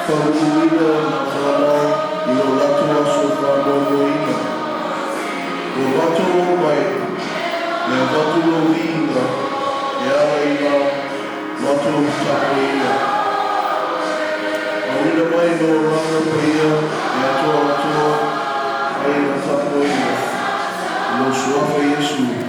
Faumutuina ma fanau i lo latou aso faamoemoeina. Ua matou omai e avatu lou viiga e ala i la matou tapuaiga. Auina mai lou Agaga Paia e atoatoa ai la tapuaiga. I lou suafa Iesu.